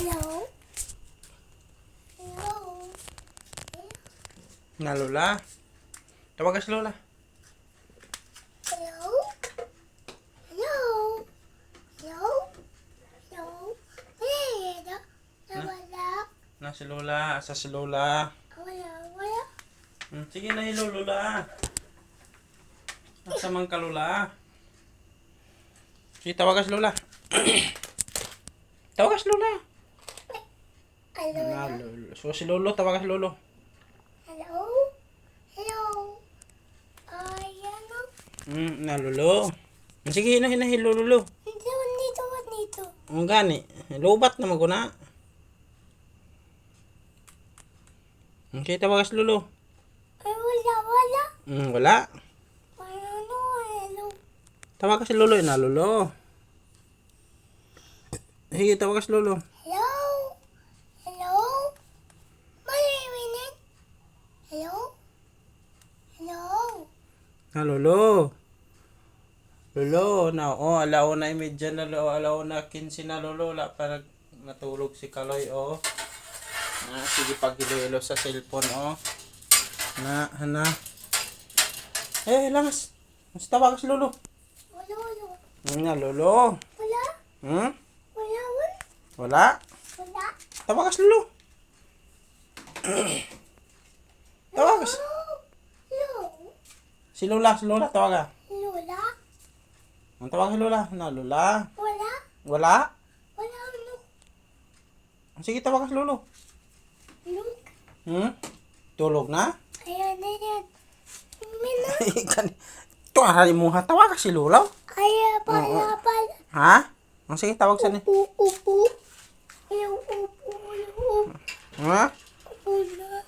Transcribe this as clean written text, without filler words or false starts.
Hello? Hello? Na Lola. Tawagan si Lola. Hello? Hello? Hello? Hello? Hello? Wala. Na si Lola, asa si Lola? Wala. Wala. Sige na, hello Lola. Asa man ka, Lola? Sige, tawagan si Lola. Tawagan si Lola. Hello? Na, Lolo. So si Lolo, tawagan si Lolo. Hello? Hello? Ay, ano? Na Lolo. Sige na, hina, hello Lolo. Dito, dito, dito. Ang gani, lobat na maguna. Okay, tawagan si Lolo. Ay, wala, wala. Wala. Wala, no, hello. Tawagan si Lolo, na Lolo. Sige, tawagan si Lolo. Hello? Hello? Marinig? Hello? Hello? Na Lolo. Lolo, na oh, alauna imedya na lolo, alauna 15 na lolo, wala pa natulog si Kaloy oh. Na sige pag-ilo sa cellphone oh. Na hana. Eh, langas. Mas tawag si Lolo. Wala, wala. Na Lolo. Wala? Hmm? Wala, wala. Wala. Wala. Tawag si Lolo. Tawag si Hello? Si Lola, si Lola tawag ah. Lola? Ang tawag si Lola, na Lola. Wala? Wala. Wala, ano? Sige, tawag si Lolo. Look. Tulog na? Ayan, ayan. Mina. Kani. Tuara mo ha, tawag si Lolo. Ayan, pala, pala. Ha? Ang sige, tawag sa ni. Upo, upo. Hello, upo, upo. Ha? Upo na.